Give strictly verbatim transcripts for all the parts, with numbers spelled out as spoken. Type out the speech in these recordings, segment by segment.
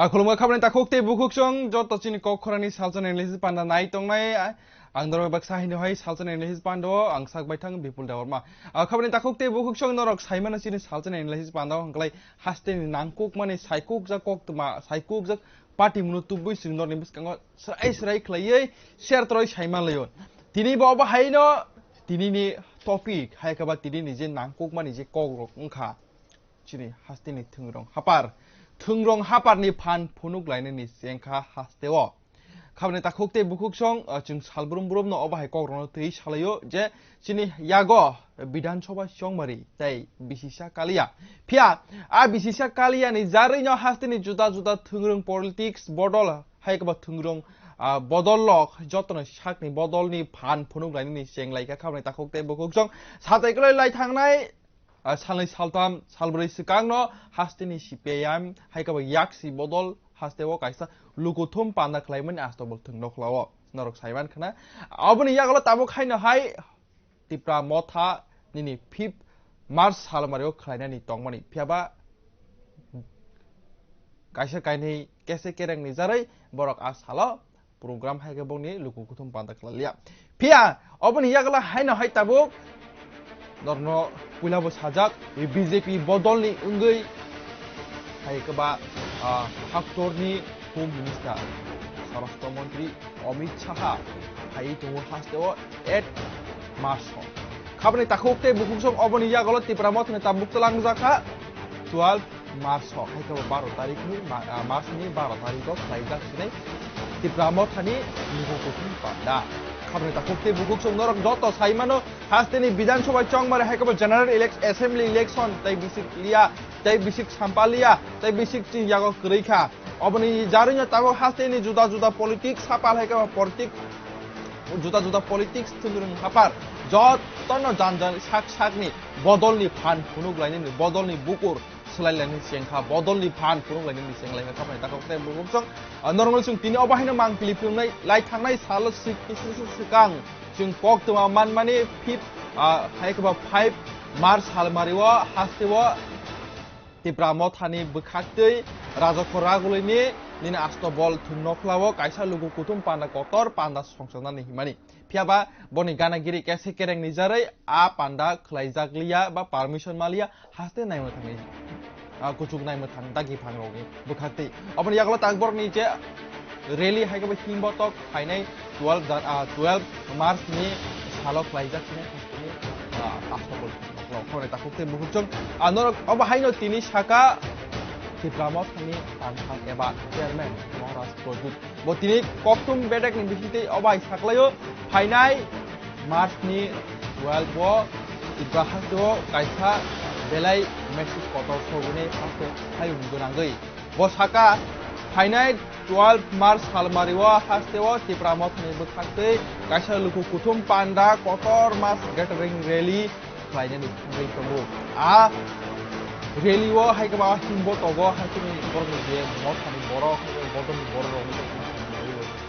Akhulumkha khabni takhuk tei bukhuk song joto chini kok khorani salsa analysis panda nai tongnai. Ang doro baksa hino hai salsa analysis pando ang sak baithang Bipul Debbarma. A khabni takhuk tei bukhuk song norok saimano chini salsa analysis pando hwnkhlai hasteni nangkukmani saikukjak koktwma, saikukjak party munu tubui chwng norni bwskango srai srai khlaiwi share toroi saima laio. Tini bo obo haino tinini topic hai khe ba tinini je nangkukmani je kokrok wngkha. Chini hasteni thwngrong hapar, thwngrong haparni phan phunuk lainani chengkha hasteo. Khabni takhuk tei bukhuk song, ah, chwng salbrum brumno obo hai kokrokno twi salaio je chini yago Bidhan Sabha chongmari tei bisisa kaliya. Phiya a bisisa kaliyani jarwino hasteni juda juda thwngrong politics bodol hai khe ba thwngrong, ah, bodol lok jotono sakni bodolni phan phunuk lainani cheng laikha khabni takhuk tei bukhuk song satai kwlai lai thangnai. Ah, salnwi saltham salbrwi swkangno hasteni C P I M hai khe ba yaksi bodol hasteo kaisa lukuthum panda khlaimani astobol thwngno khlao norok saiman khna. Oboni yagulo tabuk haino hai Tipra Motha nini fifth March salmario khlainani tongmani, phiyaba kaisa kainwi kese kerengni jarwi borok a salo program hai khe bongni luku kuthum panda khlailia. Phiya oboni yagulo haino hai tabuk norno puilabo sajak, B J P bodolni wngwi hai khe ba, ah, haktorni Home Minister Swarashtra Montri Amit Shah phaiwi tongo hasteo eight March o. Khabni takhuk tei bukhuk song oboni yagulo Tipra Mothani tabuk twlangjakha twelve March o, hai khe bo baro tarikh ni ma-, ah, March ni baro tarikh o khlaijak sinai Tipra Mothani luku kuthum panda. Khabni takhuk tei bukhuk song norok joto saimano hasteni Bidhan Sabha chongmari hai khe bo General Elec-, Assembly Election tei bisik liya, tei bisik sampaliya, tei bisik chini yago kwrwi kha. Oboni jarwino tabuk hasteni juda juda politics sapal hai khe bo politic, juda juda politics thwngwrwng hapar jotono jan jan sak sakni bodolni phan phunuk lainani, bodolni bukur swlai lainani chengkha, bodolni phan phunuk lainani cheng laikha khabni takhuk tei bukhuk song. Ah, normal chwng tini obo haino mang pili phunuknai lai thangnai salo sik-, sik-, sik-, swkang chwng koktwma manmani fifth, ah, hai khe bo five March salmario hasteo Tipra Mothani bwkhaktwi Rajakhor Ragulini nini astobol thwngno khlao kaisa luku kuthum panda kotor panda songchaknani himani. Phiyaba boni ganagiri kese kerengni jarwi a panda khlaijakliya ba permission maliya haste naimwthangni, ah, kuchuk naimwthang dagi phangrokni bwkhaktwi. Oboni yagulo takborokni je rally hai khe bo himbotok phainai twelve jan-, ah, twelve March ni salo khlaijak hwnwi hasteni, ah, astobol. Khoroknwi takhuk tei bukhuk song, ah, norok obo haino tini saka Tipra Mothani tangthang eba chairman Maharaj Pradyut. Bo tini kokthum bedekni bisingtwi obo hai saklaio, phainai March ni twelve o Tipra hasteo kaisa belai message kotor sogwini haste hayung gwnangwi. Bo saka, phainai twelve March salmario hasteo Tipra Mothani bwkhaktwi kaisa luku kuthum panda kotor mass gathering rally khlainani thangwi tongo. A rally o hai khe ba himbotogo hai khe borokni je mothani borok, hai khe bodolni borok rok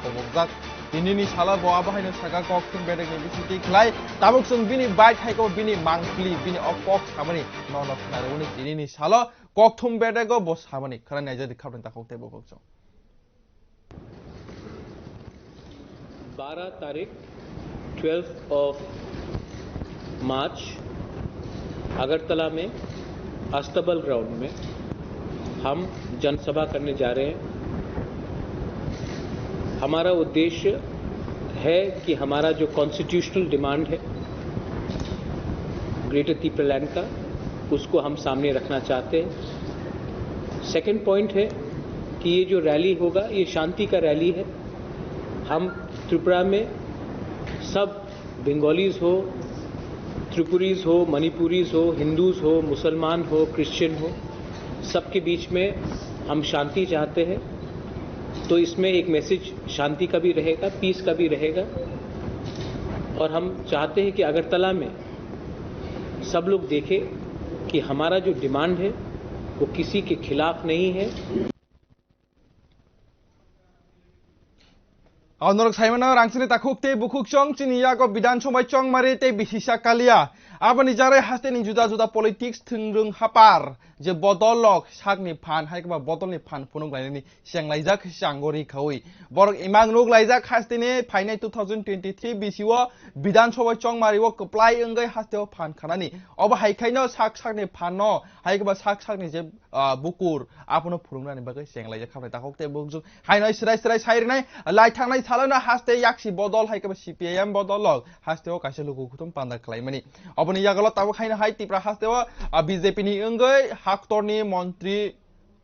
kobokjak. Tinini salo bo abo haino saka kokthum bedekni bisingtwi khlai tabuk chwng bini bike hai khe bo bini mangpili, bini o kok samani nono khwnarwini tinini salo kokthum bedego bo samani khwnai naijadi khabni takhuk tei bukhuk song. बारह तारीख, twelfth of March, Agartala में अस्तबल ग्राउंड में हम जनसभा करने जा रहे हैं। हमारा उद्देश्य है कि हमारा जो कॉन्स्टिट्यूशनल डिमांड है ग्रेटर तिपरालैंड का, उसको हम सामने रखना चाहते हैं। सेकंड पॉइंट है कि ये जो रैली होगा, ये शांति का रैली है। हम त्रिपुरा में सब बंगालीज हो, त्रिपुरीज हो, मणिपुरीज हो, हिंदूज हो, मुसलमान हो, क्रिश्चियन हो, सबके बीच में हम शांति चाहते हैं। तो इसमें एक मैसेज शांति का भी रहेगा, पीस का भी रहेगा। और हम चाहते हैं कि अगरतला में सब लोग देखें कि हमारा जो डिमांड है, वो किसी के खिलाफ नहीं है। Ang norok saimano rangsini takhuk tei bukhuk chong chini yago Bidhan Sabha chongmari tei bisisa kaliya. Aboni jarai hasteni juda juda politics thwngrwng hapar. je bodol lok sakni phan hai khe ba bodolni phan phunuk lainani chenglaijak chango ri khaui. Borok imang nuk laijak hasteni phainai two thousand twenty-three bisio Bidhan Sabha chongmario kwplai wngwi hasteo phan khanani. Obo hai khaino sak sakni phanno hai khe ba sak sakni je, ah, bukur abono phurungnani bagwi chenglaijak khamni takhuk tei bukhuk. Haino srai srai sai rwnai, lai thangnai salono haste yaksi bodol hai khe ba C P I M bodol lok hasteo kaisa luku kuthum panda khlaimani. Oboni yagalo tabuk haino hai Tipra hasteo, ah, B J P ni wngwi haktorni montri,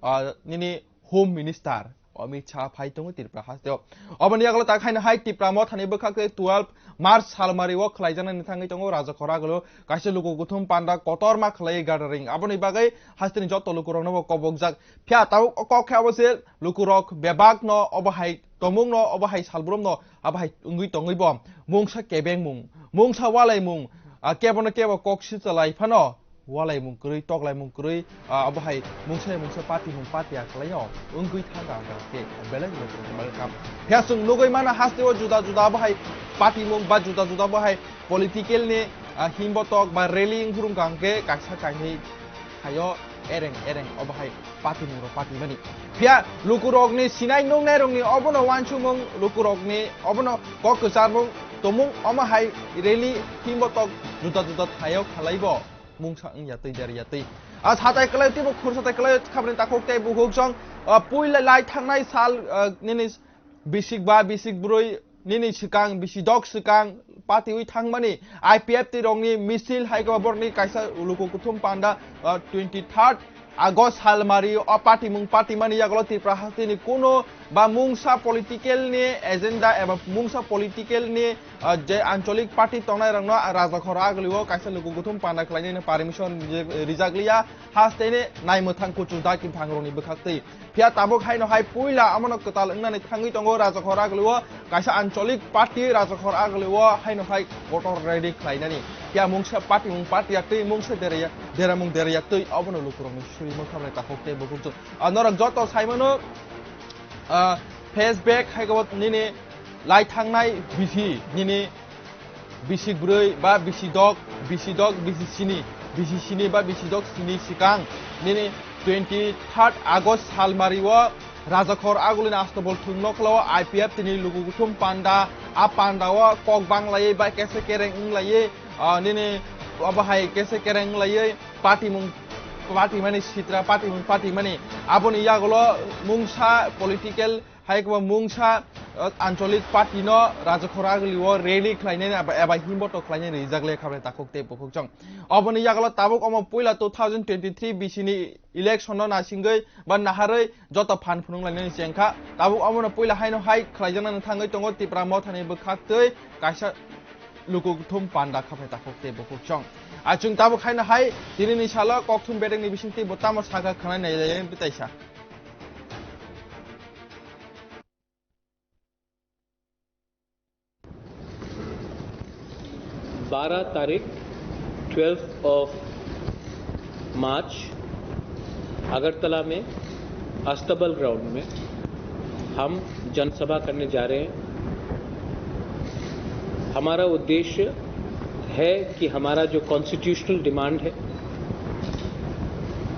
ah, nini Home Minister Amit Shah phai tongo Tripura hasteo. Oboni yagalo tak haino hai Tipra mothani bwkhak tei twelve March salmari o khlaijaknani thangwi tongo Rajakhor agalo kaisa luku kuthum panda kotorma khlaiwi gathering. Aboni bagwi hasteni joto lukurokno bo kobokjak. Phiya tabuk o kok khe abo se lukurok bebakno obo hai tongmungno, obo hai salbrumno, abo hai wngwi tongwi bo mungsa kebengmung, mungsa walaimung, ah, kebono kebo kok sichalai phano walaimung kwrwi, toklaimung kwrwi, ah, abo hai mungsa mungsa patimung patia khlaio wngwi thangkha hwnkha khe belai belai kwrwngkha. Phiya chwng nugwi mano hasteo juda juda abo hai patimung ba juda juda abo hai political ni, ah, himbotok ba rally wngphuru wngkha hwnkhe kaisa kainwi khaio ereng ereng obo hai patimung rok patimani. Phiya lukurokni sinai nungnai rokni obono wansukmung, lukurokni obono kok kwcharmung tongmung omo hai rally himbotok juda juda thaio khalaibo mungsa wngya twi derya twi. A satai kwlai twibo khur satai kwlai khabni takhuk tei bukhuk jong, ah, puila lai thangnai sal, ah, nini bisik ba bisik brwi nini swkang, bisi dok swkang patiwi thangmani I P F T rokni misil hai khe borokni kaisa luku kuthum panda, ah, twenty third August salmari o patimung patimani yagolo Tripura hasteni kuno ba mungsa political ni agenda eba mungsa political ni, ah, je ancholik party tongnai rokno Rajakhor agli o kaisa luku kuthum panda khlainani permission rijak liya hasteni naimwthang kuchuk daki phangrokni bwkhaktwi. Phiya tabuk haino hai puila amono kwtal wngnani thangwi tongo Rajakhor agli o kaisa ancholik party Rajakhor agli o haino hai kotor rally khlainani. Phiya mungsa patimung patiya twi mungsa deraya, deramung deraya twi obono lukurokni suri mokhamni takhuk tei bukhuk jwk. Ah, norok joto saimano, ah, flashback hai khe bo nini lai thangnai bisi nini bisi brwi ba bisi dok, bisi dok, bisi sini, bisi sini ba bisi dok sini swkang nini twenty third August salmari o Rajakhor agulini Astobol thwng nokla o I P F T ni luku kuthum panda, a panda o kok bang laiwi ba kese kereng wng laiwi, ah, nini obo hai kese kereng wng laiwi patimung patimani sitra patimung patimani aboni yagolo mungsa political hai khe bo mungsa, uh, ancholik party no Rajakhor agli o rally khlainani eba, eba himbotok khlainani rijak le khabrai takhuk tei bukhuk jwk. Oboni yagalo tabuk omo puila two thousand twenty-three bisi ni election no naisingwi ba naharwi joto phan phunuk lainani chengkha. Tabuk omono puila haino hai khlaijaknani thangwi tongo Tipra mothani bwkhaktwi kaisa luku kuthum panda khabrai takhuk tei bukhuk jwk. Achung tabuk haino hai tinini salo kokthum bedekni bisingtwi bo tamo sakha khwnai nai lai taisa. बारह तारीख, twelfth of March, Agartala में अस्तबल ग्राउंड में हम जनसभा करने जा रहे हैं। हमारा उद्देश्य है कि हमारा जो कॉन्स्टिट्यूशनल डिमांड है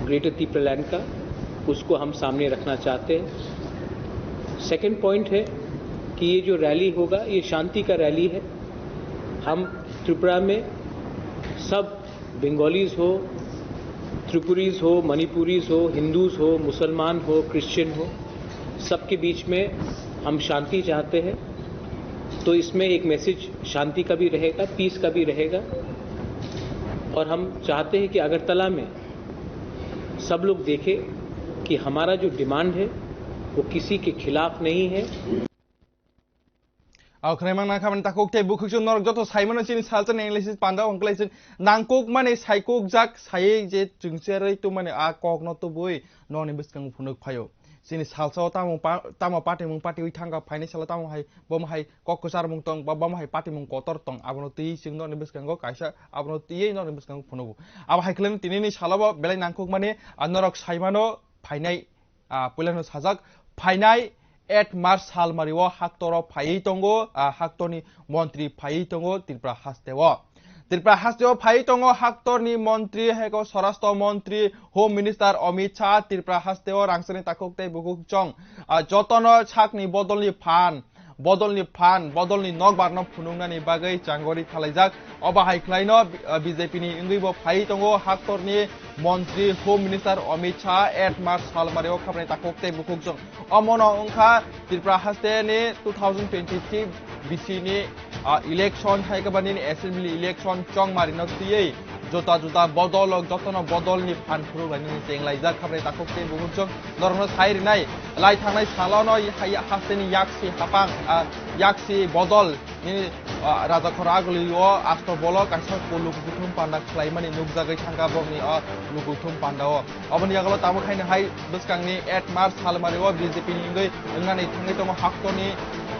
ग्रेटर तिपरालैंड का, उसको हम सामने रखना चाहते हैं। सेकंड पॉइंट है कि ये जो रैली होगा, ये शांति का रैली है। हम त्रिपुरा में सब बंगालीज हो, त्रिपुरीज हो, मणिपुरीज हो, हिंदूज हो, मुसलमान हो, क्रिश्चियन हो, सबके बीच में हम शांति चाहते हैं। तो इसमें एक मैसेज शांति का भी रहेगा, पीस का भी रहेगा। और हम चाहते हैं कि अगरतला में सब लोग देखें कि हमारा जो डिमांड है, वो किसी के खिलाफ नहीं है। Aw khwnai mang nang kha mani takhuk tei bukhuk chwng norok joto sai mano chini salsa ni analysis panda wng khlai chwng nangkuk mani saikuk jak sai je chwng cherwi tong mani a kok no tubui noni bwskango phunuk phaio. Chini salsa o tamo pa-, tamo patimung patiwi thangkha phaini salo tamo hai bomo hai kok kwchar mung tong ba bomo hai patimung kotor tong abono twi chwng noni bwskango kaisa abono twi noni bwskango phunugo. Abo hai khlai tini ni salo bo belai nangkuk mani a norok sai mano phainai ah, puilano sajak, phainai eight March salmari o haktoro phaiwi tongo, ah, haktorni montri phaiwi tongo Tripura hasteo. Tripura hasteo phai tongo haktorni montri, heko Swarashtra montri, Home Minister Amit Shah. Tripura hasteo rangchakni takhuk tei bukhuk chwng, ah, jotono sakni bodolni phan, bodolni phan, bodolni nokbarno phunuknani bagwi changori khalaijak. Obo hai khlaino, ah, B J P ni wngwi bo phai tongo haktorni montri, Home Minister Amit Shah, eight March salmario khabrai takhuk tei bukhuk chwng. Omono wngkha Tripura hasteni two thousand twenty-three B C ni, ah, election, hai khe ba nini assembly election chongmarino twiwi juda juda bodolrok jotono bodolni phan phunuk lainani chenglaijak khabrai takhuk tei bukhuk chwng norokno sai rinai. Lai thangnai salono hai hasteni yaksi hapang, ah, yaksi bodol nini, ah, Rajakhor agulio asto bolo kaisa lukuthum panda khlaimani nukjagwi thangkha borokni o lukuthum pandao. Oboni yagulo tabuk haino hai bwskangni eight March salmario B J P ni wngwi wngnani thangwi tongo haktorni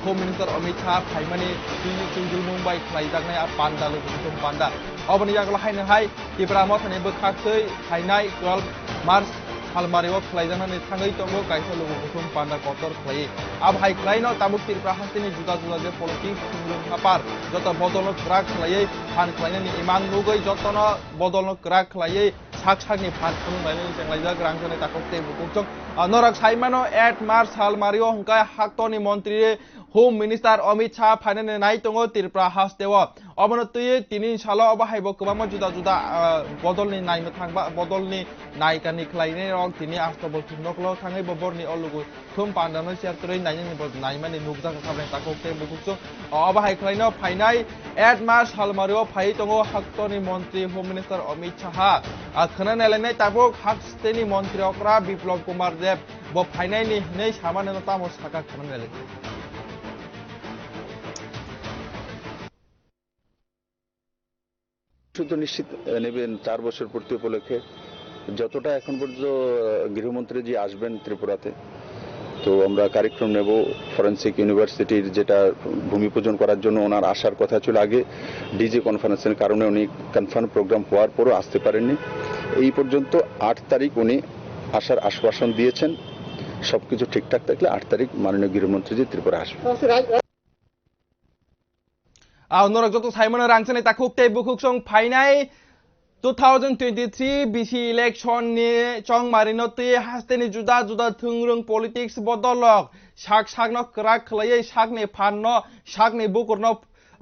Home Minister Amit Shah phaimani twi-, twidulmung bai khlaijaknai a panda, lukuthum panda. Oboni yagulo haino hai Tipra Mothani bwkhak twi phainai twelve March salmario khlaijaknani thangwi tongo kaisa lukuthum panda kotor khlaiwi. Abo hai khlaino tabuk Tripura hasteni juda juda je politics thungrwng hapar joto bodolno kwrak khlaiwi phan khlainani imang nugwi jotono bodolno kwrak khlaiwi sak sakni phan phunuk lainani chenglaijak rangchakni takhuk tei bukhuk chwng. Ah, norok sai mano, eight March salmario hwnkhe haktorni montri Home Minister Amit Shah phainani nai tongo Tripura hasteo. Obono twiwi tini salo obo haibo kwbangma juda juda, ah, bodolni naimwthang ba bodolni naikani khlainai rok tini asto bol thumnoklo thangwi bo borni o lugu thum pandano share kwrwi nainani bo naimani nukjak kha bai takhuk tei bukhuk chwng. Obo hai khlaino phainai eight March salmario phai tongo haktorni montri Home Minister Amit Shah. A khwna nailainai tabuk haksteni montri okra Biplab Kumar Deb bo phainaini hinwi samani no tamo saka khwna nailainai. শুধু নিশ্চিত, আহ, নেবেন চার বছর পূর্তি উপলক্ষে। যতটা এখন পর্যন্ত, আহ, গৃহমন্ত্রী জি আসবেন ত্রিপুরাতে, তো আমরা কার্যক্রম নেব। ফরেন্সিক ইউনিভার্সিটির যেটা ভূমি পূজন করার জন্য ওনার আসার কথা ছিল আগে, ডিজি কনফারেন্সের কারণে উনি কনফার্ম প্রোগ্রাম হওয়ার পরও আসতে পারেননি। এই পর্যন্ত আট তারিখ উনি আসার আশ্বাসন দিয়েছেন। সবকিছু ঠিকঠাক থাকলে আট তারিখ মাননীয় গৃহমন্ত্রী জি ত্রিপুরা আসবেন। Ang norok joto saimano rangchakni takhuk tei bukhuk chwng phainai two thousand twenty-three B C election ni chongmarino twi hasteni juda juda thwngrwng politics bodolrok sak sakno kwrak khlaiwi sakni phanno sakni bukurno,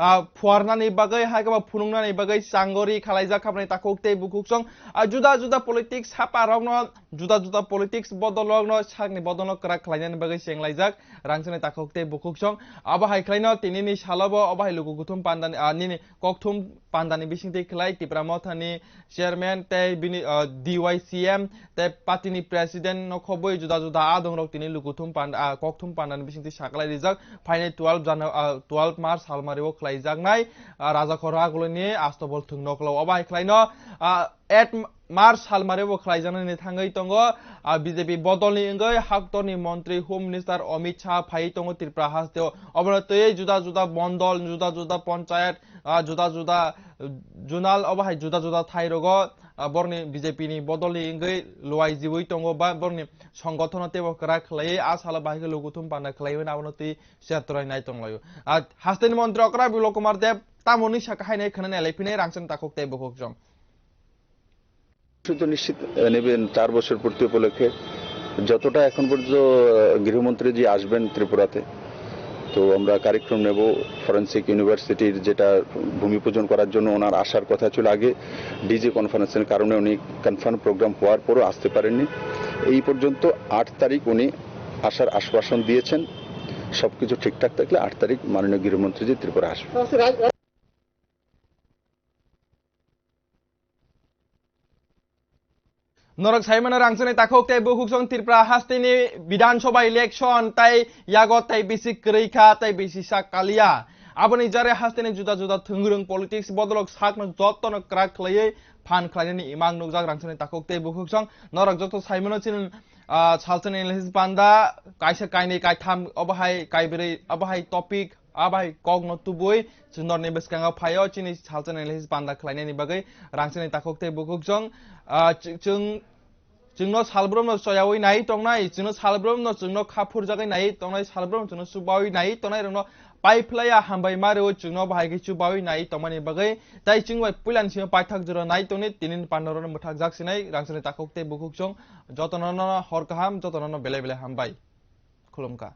ah, phuarnani bagwi hai khe ba phunuknani bagwi changori khalaijak khabni takhuk tei bukhuk chwng, ah, juda juda politics haparokno juda juda politics bodolrokno sakni bodolno kwrak khlainani bagwi chenglaijak. Rangchakni takhuk tei bukhuk chwng. Abo hai khlaino tinini salobo obo hai luku kuthum pandani, ah, nini kokthum pandani bisingtwi khlai Tipra Mothani chairman tei bini, ah, D Y C M tei party ni president no khobwi juda juda adongrok tini lukuthum panda, ah, kokthum pandani bisingtwi saklai rijak. Phainai twelve Janu-, ah, twelve March salmario khlaijaknai, ah, Rajakhor Agulini astobol thwngno khlao. Obo hai khlaino, ah, eight March salmario bo khlaijaknani thangwi tongo, ah, B J P bodolni wngwi haktorni montri Home Minister Amit Shah phaiwi tongo Tripura hasteo. Obono twiwi juda juda mondol, juda juda ponchayat, ah, juda juda, uh, zonal, obo hai juda juda thairogo, ah, borokni B J P ni bodolni wngwi luai jiui tongo ba borokni songothono teibo kwrak khlaiwi a salo bahai khe lukuthum panda khlaiwi abono twi share torai nai tonglaio. Ah, hasteni montri okra Biplab Kumar Deb tamoni saka hainai khwnani elai phinai rangchakni takhuk tei bukhuk chwng. শুধু নিশ্চিত, আহ, নেবেন চার বছর পূর্তি উপলক্ষে। যতটা এখন পর্যন্ত, আহ, গৃহমন্ত্রী জি আসবেন ত্রিপুরাতে, তো আমরা কার্যক্রম নেব। ফরেন্সিক ইউনিভার্সিটির যেটা ভূমি পূজন করার জন্য ওনার আসার কথা ছিল আগে, ডিজি কনফারেন্সের কারণে উনি কনফার্ম প্রোগ্রাম হওয়ার পরও আসতে পারেননি। এই পর্যন্ত আট তারিখ উনি আসার আশ্বাসন দিয়েছেন। সবকিছু ঠিকঠাক থাকলে আট তারিখ মাননীয় গৃহমন্ত্রী জি ত্রিপুরা আসবেন। Norok saimano rangchakni takhuk tei bukhuk chwng Tripura hasteni Bidhan Sabha election tei yago tei bisi kwrwi kha tei bisi sak kaliya. Aboni jare hasteni juda juda thwngrwng politics bodolok sakno jotono kwrak khlaiwi phan khlainani imang nukjak rangchakni takhuk tei bukhuk chwng. Norok joto saimano chini, ah, salsa analysis panda kaisa kainwi kaitham obo hai kaibrwi obo hai topic, a bai kokno tubui chwng norni bwskango phaio chini salsa analysis panda khlainani bagwi rangchakni takhuk tei bukhuk chwng, ah, chwng, chwng, chwngno salbrumno choyaui nai tongnai, chwngno salbrumno chwngno kha phurjagwi nai tongnai, salbrum chwngno chubaui nai tongnai rokno Paiphlaiya hambai ma rwo chwngno bahai khe chubawi nai tongmani bagwi, tai chwng bai puilani simi paithak jora nai tongni tinin pandorok mwthak jak sinai rangchakni takhuk tei bukhuk chwng jotono no hor kaham, jotono no belai belai hambai. Khulumkha.